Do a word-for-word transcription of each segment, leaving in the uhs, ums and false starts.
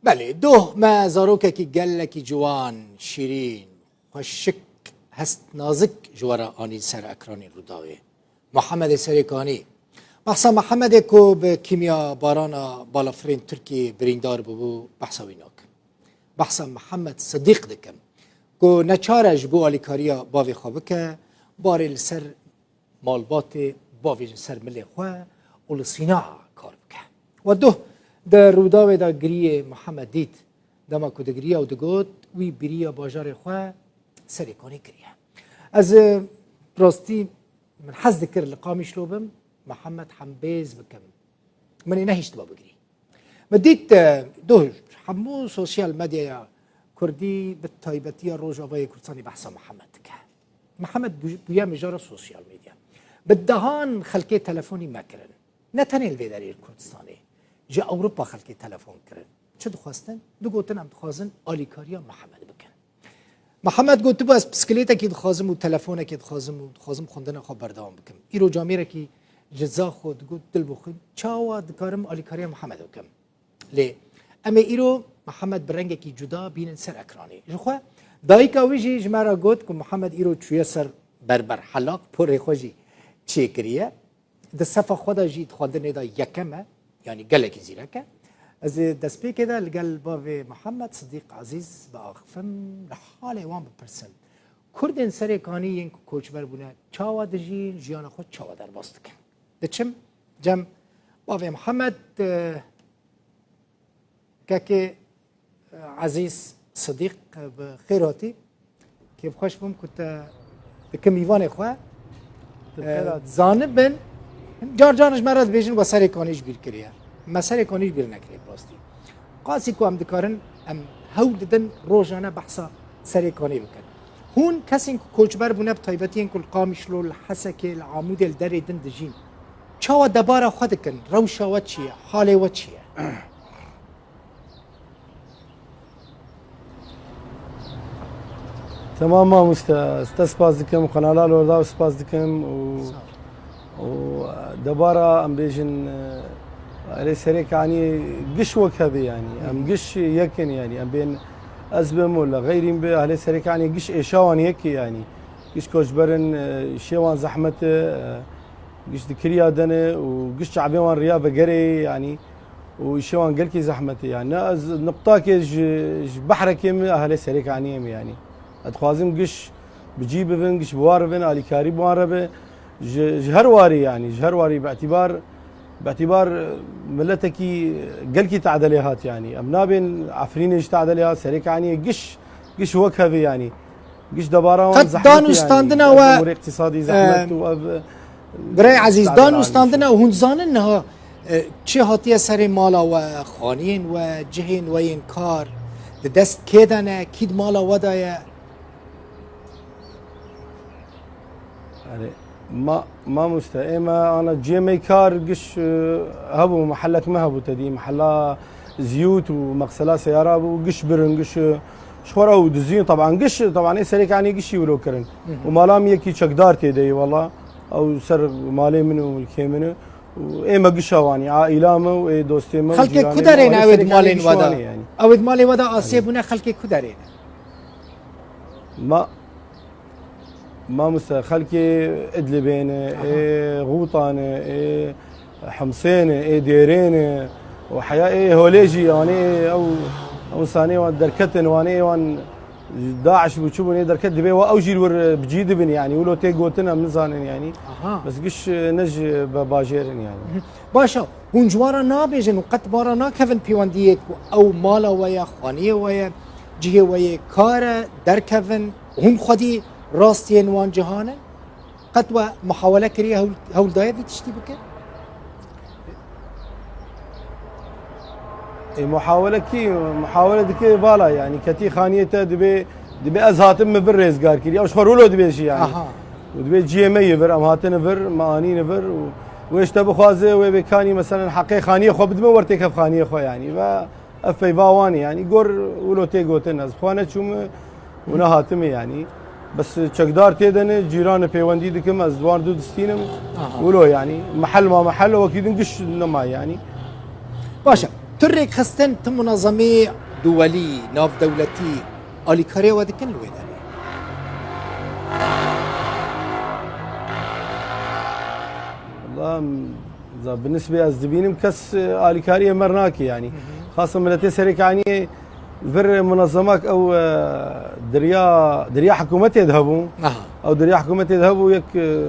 Belê, doh me zarokekî gelekî ciwan, şîrîn, xweşik, hest nazik ji we re anî ser ekranên Rûdawê. Mihemedê Serêkanî. Behsa Mihemedê ku bi kîmya barana balafirên Tirkiyê birîndar bûbû, behsa wî nakim. Behsa Mihemed Sidîq dikim ku neçar e ji bo alîkariya bavê xwe bike, barê li ser malbatê bavêjin ser milê xwe û li Sînaa kar bike. We doh di Rûdawê de giriyê Mihemed dît. Dema ku digiriya û digot, wî biriya bajarê xwe Serêkanî kiriye. Ez, e, rastî min hez dikir li Qamişlo bim, Mihemed hembêz bikim. Min ê nehiştiba bigirî. Me dît, e, doh hemû sosyal medyaya Kurdî, bi taybetiya Rojavayê Kurdistanê behsa Mihemed dike. Mihemed bû-, bûye mijara sosyal medya. Bi dehan xelkê telefonî me kirin. Ne tenê li vê derê li Kurdistanê. Ji Ewropa xelkê telefon kirin. Çi dixwestin? Digotin, em dixwazin alîkariya Mihemed bikin. Mihemed gotibû, ez piskilêtekî dixwazim û telefonekê dixwazim û dixwazim xwendina xwe berdewam bikim. Îro camêrekî ji Zaxo digot, dil bixwîn, çawa dikarim alîkariya Mihemed bikim? Lê em ê îro Mihemed bi rengekî cuda bînin ser ekranê. Ji xwe dayika wî jî ji me re got ku Mihemed îro çûye ser berber, helaq, porê xwe jî çêkiriye. Di sefa xwe de jî di xwendinê de yekem e, yanî gelekî zîrek e. Ez ê destpêkê de li gel bavê Mihemed Sidîq Ezîz biaxifim, li halê wan bipirsim. Kurdên Serêkanî yên ku koçber bûne, çawa dijîn, jiyana xwe çawa derbas dikin? Diçim cem bavê Mihemed, e, Kekê, e, Ezîz Sidîq, e, bi xêr hatî. Kêfxweş bûm ku te dikim mîvanê xwe. Tu bi xêr E, hatî. Zanibin, car car ji me re dibêjin we Serêkanî ji bîr kiriye. Me Serêkanî ji bîr nekiriye bi rastî. Qasî ku em dikarin, em hewl didin rojane behsa Serêkanî bikin. Hûn kesên ku koçber bûne, bi taybetî yên ku li Qamişlo, li Hesekê, li Amûdê, li derê din dijîn, çawa debara xwe dikin? Rewşa we çi ye? Halê we çi ye? Temam mamoste, ez te spas dikim, kanala Lordaw spas dikim û, Sağ ol. û debara em bêjin, e, erê Serêkanî giş wek hebe yanî. Hı hı. Em giş yek in yanî. Em bên ez bim û li xeyrîn bi, ehlê Serêkanî giş êşa wan yek e yanî. Giş koçber in, e, şê wan zehmet e, e, giş di kiriya de ne û giş çavê wan riya vegerê yanî. û îşê wan gelkî zehmet e. Yani ne ez nuqtakê ji, ji behrekê min, ehlê Serêkaniyê min yani. Ez dixwazim giş bi cî bibin, giş bi war bibin, alîkarî bi wan re be. Ji, ji her warî yani, ji her warî bi îtîbar, bi îtîbar, e, miletekî gelkî tedelê hat yani. Em nabên Efrînê ji tedelê hat, Serêkaniyê giş, giş wek hevê yani. Giş debara wan Qet zehmet dan û yani. Standina Ev we, umurê iqtisadî zehmet e, û ev, e, Birayê Ezîz, dan û standina, hûn zanin niha, e, çi hatiye serê mala we, xaniyên we, cihên we yên kar, di dest kê de ne, kî di mala we de ye? Yani, ma-, mamoste, ê me ana cihê me kar giş, e, hebû, mehellek me hebû tedî, mehella Ziyût û mexsela seyara bû, giş birin, giş, e, ji xwe re û dizîn, taban giş, taban ê Serêkanî gişî wilo kirin. Hı hı. Û mala min yekî çekdar tê de ye, wela. Ew ser malê min û milkê min e. Û ê me gişa wan e, aîla me û ê dostê me û cîranê me. Xelkê ku derê ne ew ê di malên we de? Ew ê di malê we de asê bûne, xelkê ku derê ne? Ma-, mamoste, xelkê Idlibê ne, ê Xûta ne, ê Himsê ne, ê Dêrê ne. Û heya ê holê jî, yani ew, ew insanê wan derketin, wan ê wan DAIŞ bû, çi bû, nê derket, divê wa ew jî li wir, e, bi cî dibin, yanî, wilo tê gotin, em nizanin, yanî. Aha. Bes giş, e, ne ji be-, bajêr in, yanî. Hı hı. Baş e, hûn ji wan re nabêjin û qet wan re nakevin pêwendiyê ku ew mala we ye, xaniyê we ye, cihê we yê kar e, derkevin, hûn xwedî rastiyên wan cihan in? Qet we muhawele kiriye hewl, hewl daye vî tiştî bike? Ê, muhawele kî? Muhawele dike vala, yanî ketî xaniyê te dibê, dibê ez hatim min vir rêzgar kiriye. Ew ji xwe rolo dibêjî yanî. Aha. Û dibê cihê me yê vir, em hatine vir, me anîne vir û wê ji te bixwaze, wê bê kanî meselen heqê xaniyê xwe bidime, wer têkev xaniyê xwe yanî. Ve Ev peyva wan e, yanî gor wilo tê gotin, ez bi xwe neçûme û nehatime, yanî. Bes çekdar tê de ne, cîranê pêwendî dikim, ez di wan dû distînim. Aha. Wilo, yanî, mehel ma mehel, wekî din giş nema, yanî. Baş e. Tu rêkxistin, tu munezemê duwelî, navdewletî alîkariya we dikin li wê derê? Wala, za-, bi nisbê ez dibînim kes, e, alîkariyê me nake, yanî. Xasa miletê Serêkaniyê vir munezemak ew, e, diriya, diriya hikûmetê de hebû. Aha. Ew diriya hikûmetê de hebû, yek, e,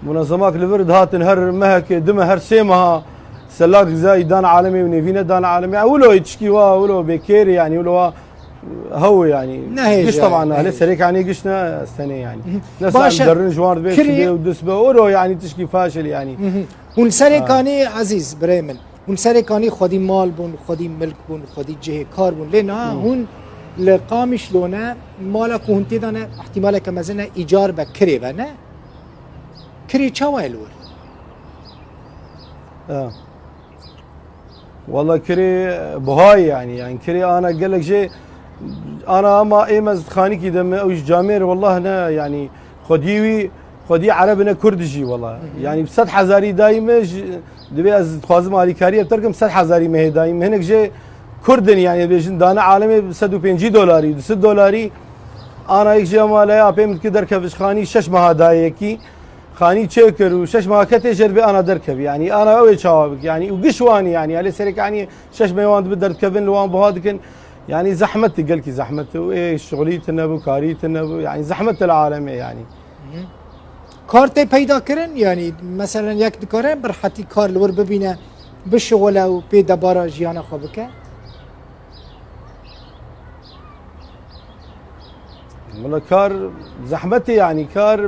munezemak li vir dihatin her mehekê, du meh, her sê meha selak zayî dan alemê û nêvîne dan alemê. Wilo tişkî wa, wilo bêkêrî, yanî wilo wa hew, yanî. Nehêje, giş teban, hele nehêje. Serêkaniyê giş ne, ez tenê, yanî. Mhm. Ne baş e. Derin ji wan dibê, kirî sibê û du sibê, wilo, yanî tişkî faşil, yanî. Mhm. Hûn Serêkanî, Ezîz, birê min. Hûn Serêkanî xwedî mal bûn, xwedî milk bûn, xwedî cihê kar bûn. Lê niha Hmm. hûn li Qamişlo ne, mala ku hûn tê de ne, ihtimaleke mezin e îcar be kirê be, ne? Kirê çawa ye li wir? Ya. Wala kirê buha ye, yanî, yanî kirê ana gelek jê ana, ama êm ez xanîkî de me ew ji camêr, wallah ne, yanî xwedî wî, xwedî Ereb ne Kurd jî, wallah. Hı hı. Yanî sed hezarî dayî me ji, dibê ez dixwazim alîkariyê bi te kim, sed hezarî me hê dayî me. Hinek jê Kurd in, yanî bêjin dane alemê sed û pêncî dolarî, du sed dolarî, ana yek jê maleya pê min dikir derkeve ji xanî şeş meha dayê yekî. Xanî çêkir û şeş meha ketê jê dibê ana derkevî. Yanî ana ew ê çawa bik. Yanî û giş wanî, yanî alê Serêkaniyê şeş meh wan dibi derdikevin, li wan buha dikin. Yanî zehmet e, gelkî zehmet e. Û ê şixulî tune bû, karî tune bû. Yanî zehmet e li alemê, yanî. Hı hı. Kar tê peyda kirin, yanî meselen yek dikare bi rehetî kar li wir bibîne, bişixule û pê debara jiyana xwe bike? Wala kar zehmet e, yanî kar,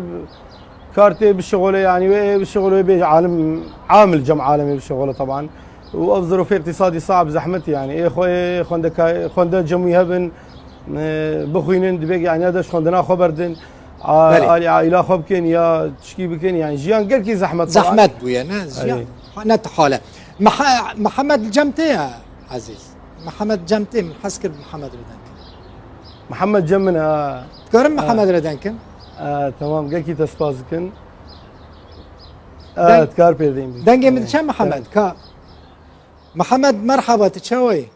kar tê bişixule, yanî wê bişixule, wê bê alim, amil cem alemê bişixule teban. Û ev zirofê îqtîsadî saib zehmet e, yanî ê xwe, ê xwendeka-, xwende cem wî hebin, e, bixwînin, dibê, yanî ya de ji xwendina xwe berdin, a-, Belê. alî aîla xwe bikin ya tişkî bikin, yanî jiyan gelkî zehmet teban. Zehmet bûye, ne? Jiyan, Eyê. ha, ne tihale. Miha-, Mihemed li cem te ye, Ezîz. Mihemed cem tê, min hez kir bi Mihemed re deng kim. Mihemed cem min e, ha. Dikarim Ha. Mihemed re deng kim? Ha, temam, gelkî te spas dikin. Ha, Deng-, dikar pê deyim. Dengê min Ha, diçe Mihemed, ha. ka. Mihemed, merhaba, tu çawa yî?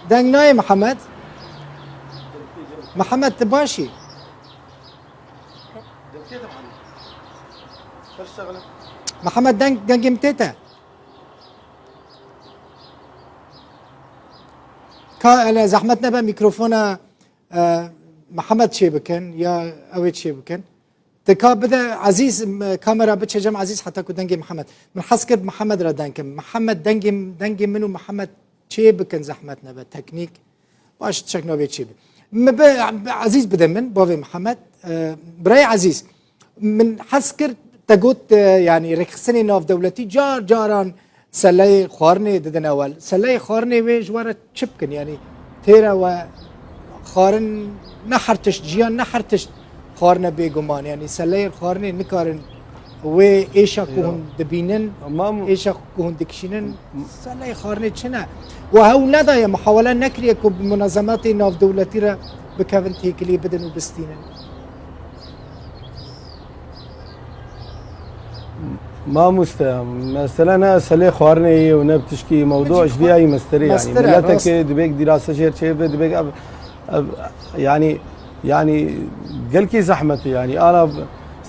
Deng nayê Mihemed? Mihemed, tu baş î? Mihemed, deng, dengê min tê te? Ka ele zehmet nebe mîkrofona, e, Mihemed çê bikin ya ew ê çê bikin. Ti ka bide Ezîz, m-, kamera biçe cem Ezîz heta ku dengê Mihemed. Min hez kir Mihemed re deng kim. Mihemed dengê, dengê min û Mihemed çê bikin zehmet nebe. Teknîk. Baş, çek navê çê bi. Mi bi, bi Ezîz bide min, bavê Mihemed. E, birayê Ezîz, min hez kir, te got, e, yanî rêkxistinê navdewletî car caran seleyê xwarinê didin ewel. Seleyê xwarinê wê ji we re çi bikin? Yanî têre we xwarin ne her tişt, jiyan ne her tişt xwarine bêguman. Yanî seleyê xwarinê nikarin wê êşa ku Ya. hûn dibînin, Tamam. êşa ku hûn dikişînin, M- seleyê xwarinê çi ne? We hewl nedaye, muhawele nekiriye ku bi munezematê navdewletî re bikevin têkilî bidin û bistînin? Mamoste, mesele ne selê xwarinê ye û ne bi tişkî mewdu, Peki, ji vî xwe-, yayî mestirê, yanî. mestir e, Miletekê rast. dibêk dîrasa jêr çê be, dibêk ev, ev, yanî, yanî gelkî zehmet e, yanî. Ana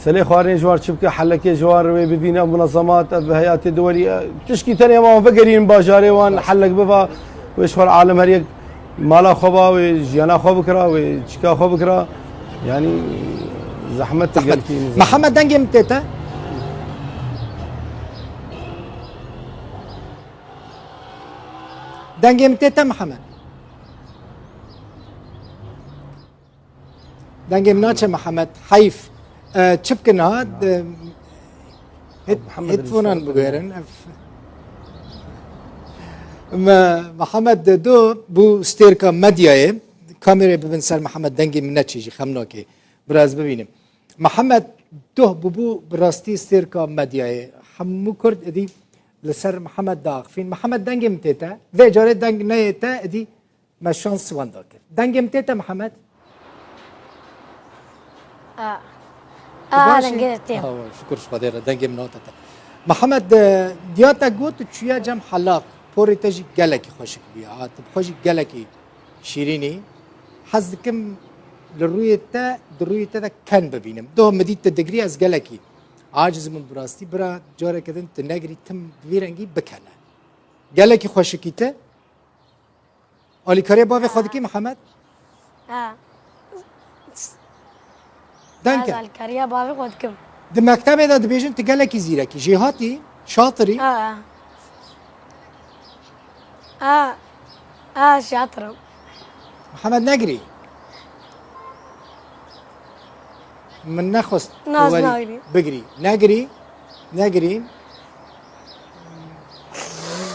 selê xwarinê ji wan çi bike, helekê ji wan re wê bivîne, munezemat, ev heyatê duwelî, e, tişkî tenê wan vegerînin bajarê wan, Rast. helek biva, wê ji xwe re alem her yek mala xwe ba, wê jiyana xwe bikira, wê çika xwe bikira. Yanî zehmet e Zehmet. gelkî nizam. Mihemed, dengê min tê te? Dengê min tê te Mihemed? Dengê min naçe Mihemed. Heyf. E, çi bikin ha? De, het-, Mihemed headphonean Rîşat biguherin. Ef-, Me, Mihemed de do bû stêrka medyayê. Kamerê bibin ser Mihemed, dengê min neçî jî, xem nake. Biraz bibînim. Mihemed doh bûbû bi rastî stêrka medyayê. Hemû Kurd êdî li ser Mihemed diaxifîn. Mihemed, dengê min tê te. Vê carê deng neyê te, êdî me şans wenda kir. Dengê min tê te Mihemed? A. Ah, dengê te tê. Ah, şukur ji Xwedê re, dengê min hate te. Mihemed, e, diya te got, tu çûye cem helaq, porê te jî gelekî xweşik bûye. Ha, tu bi xwe jî gelekî şîrîn î. Hez dikim li rûyê te, di rûyê te de ken bibînim. Doh min dît tu digirî, ez gelekî aciz im bi rastî. Bira, careke din tu negirî, tim bi vî rengî bikene. Gelekî xweşikî te. Alîkariya bavê xwe dikî, Mihemed? Ha. Deng ke. Ez alîkariya bavê xwe dikim. Di mektebê de dibêjin tu gelekî zîrekî, jêhatî, şatir î. Ha. Ha. Ha, şatir im. Mihemed, negirî. Min nexwest Na, tu ez werî nagirî. Bigirî. Negirî. Negirî.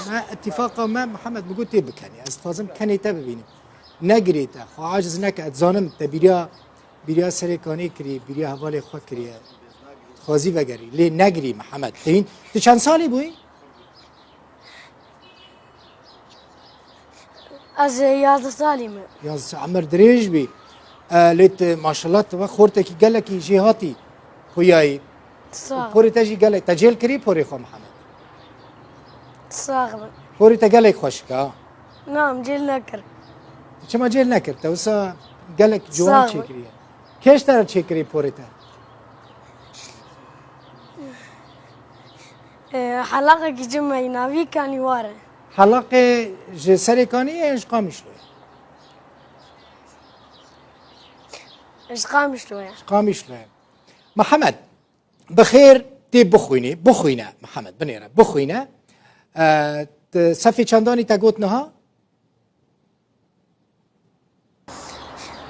Me îtîfaqa me, Mihemed, min got tê bikenî. Ez dixwazim kenê te bibînim. Negirê te. Xwe aciz neke. Ez dizanim te bîriya, bîriya Serê Kanê kirî, bîriya hevalê xwe kiriye. Dixwazî vegerî. Lê negirî, Mihemed. Te hîn, tu çend salî bûyî? Ez, e, yazdeh salî me. Yaz, emir dirêj bî. E, lê tu maşallah tu ve xortekî gelekî jêhatî xuyayî. Sağ ol. Porê te jî gelek. Te cêl kirî porê xwe, Mihemed? Sağ ol. Porê te gelek xweşik e, ha? Na, min cêl nekir. Tu çima cêl nekir? Te wisa gelek ciwan Sağ ol. Çêkiriye. Kê ji te re çêkirî porê te? E, helaqekî ji me yî navî Kanîwar e. Helaqê ji Serê Kanî ye, ji Qamişlo ye? Ji Qamişlo ye. Ji Qamişlo ye. Mihemed, bi xêr tê bixwînî, bixwîne, Mihemed, binêre, bixwîne. E, tu sefê çendanî te got niha?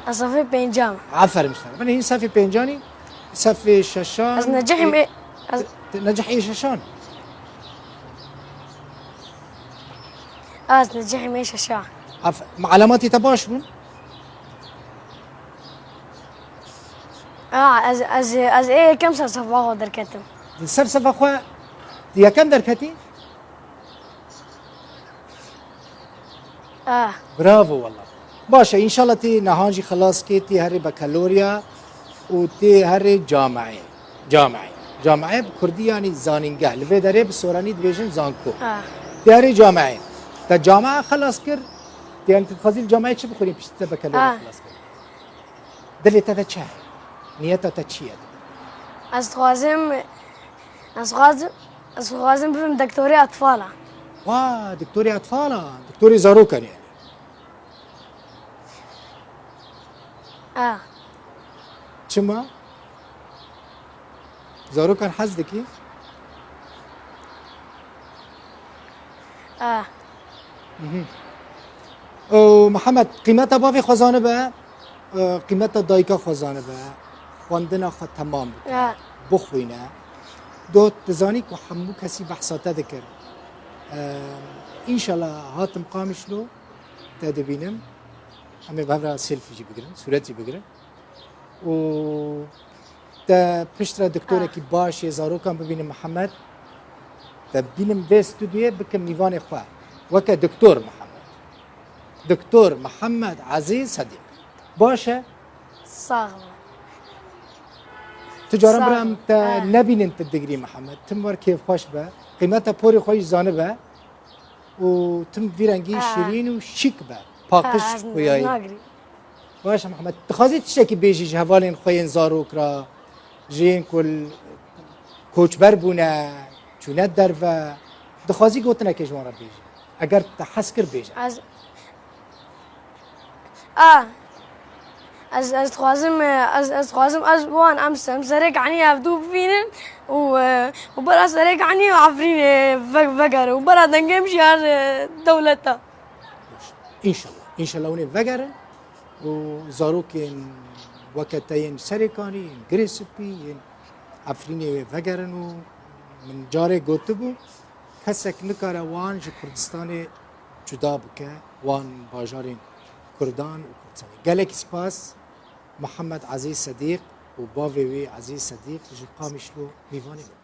Ez sefê pêncem. Aferin ji te. Binê hîn sefê pêncanî, sefê şeşan. Ez necihî mê-, ez Te necihê şeşan. Ez necihî mê şeşa. Af-, me elematê te baş bûn? A, ez, ez, ez ê yekem ser sefa xwe derketim. Di ser sefa xwe di yekem derketî? Ah. Bravo wela. Baş e, înşallah tê niha jî xilas kê, tê herê bekelorya û tê herê cameyê. Cameyê. Cameyê bi kurdî yanî zanîngeh. Li vê derê bi soranî dibêjin zanko. Ah. Tê herê cameyê. Te camea xilas kir, tê yanî tu dixwazî li cameyê çi bixwînî piştî te bekelorya Ah. xilas kir? Dilê te de çi heye? Niyeta te çi ye? Ez dixwazim, ez dixwazim, ez dixwazim bibim doktorê atfala. Wa, doktorê atfala, doktorê zarokan yani. Ah. Çima? Zarokan hez dikî? Ah. Mhm. Û Mihemed, qîmeta bavê xwe zanibe, e, qîmeta dayika xwe zanibe, xwendina xwe temam bike, Ah. bixwîne. Do dizanî ku hemû kesî behsa te dikir. E, înşallah hatim Qamişlo, te dibînim. Em ê bi hev re selfie jî bigirin, sûret jî bigirin. Û te piştre doktorekî Ah. baş yê zarokan bibînin Mihemed. Te bînin vê stûdyoyê bikin mîvanê xwe. Weke doktor Mihemed. Doktor Mihemed Ezîz Sedîq. Baş e? Sağ ol. Tu caran Sağ bira em ol. te Ah. nebînin tu digirî Mihemed. Tim wer kêfxweş be. Qîmeta porê xwe jî zanibe. û tim vî rengî Ha. şirîn û şîk be. Paqij Ha, ez xuyayî. nagirî. Baş e Mihemed. Dixwazî tiştekî bêjî ji hevalên xwe yên zarok re, ji yên ku li koçber bûne, çûne derve. Dixwazî gotinekê ji wan re bêjî. Eger te hez kir bêje. Ez, A, ez, ez dixwazim, ez, ez dixwazim ez wan em, em serek anî hevdû bivînin û, e, û bera serek anî Efrînê ve-, vegerin û bera dengê em jî her, e, dewleta. Înşallah. Înşallah hûn ê vegerin û zarokên weke te yên Serêkanî, yên Girê Spî, yên Efrînê wê vegerin û min carê gotibû, kesek nikare wan ji Kurdistanê cuda bike, wan bajarên Kurdan û Kurdistanê. Gelekî spas Mihemed Ezîz Sedîq û bavê wî Ezîz Sedîq ji Qamişlo mîvanê min.